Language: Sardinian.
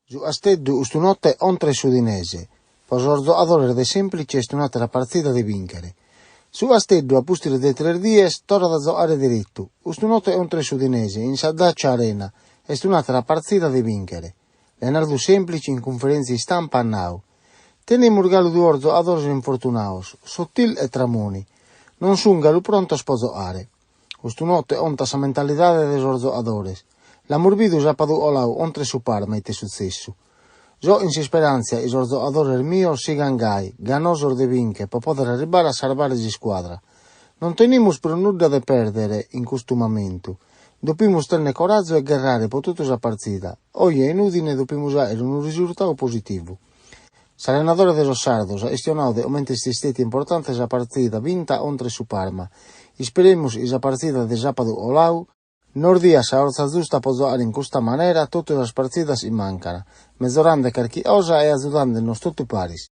Su Casteddu custu note contra s'Udinese. Pro sos giogadores de Semplici est un'àtera partzida de bìnchere. Su Casteddu, a pustis de tres dies, torrat a giogare deretu. Custu note contra s'Udinese, in sa Dacia Arena, est un'àtera partzida de bìnchere. Lenardu Semplici in cunferèntzia istampa at nadu, Tenimus galu duos giogadores infortunados, Sottil e Tramoni. Non sunt galu prontos pro giogare. Custu note contat sa mentalidade de sos giogadores. L'amus bidu sàpadu coladu contra su Parma ite est sutzessu. So in s'isperàntzia chi sos giogadores mios sigan gai, ganosos de bìnchere pro pòdere arribbare a sarvare s'iscuadra. Non tenimus prus nudda de pèrdere in custu mamentu. Dopimus tènnere corazu e gherrare pro totu sa partzida. Oje in Ùdine dopimus àere unu risurtadu positivu. S'allenadore de sos sardos at chistionadu de comente est istètia importante sa partzida binta contra su Parma. Isperemus chi sa partzida de sàpadu coladu nos diat sa fortza giusta pro giogare in custa manera totu sas partzidas chi mancan, mezorande carchi cosa e azudande nos totu paris.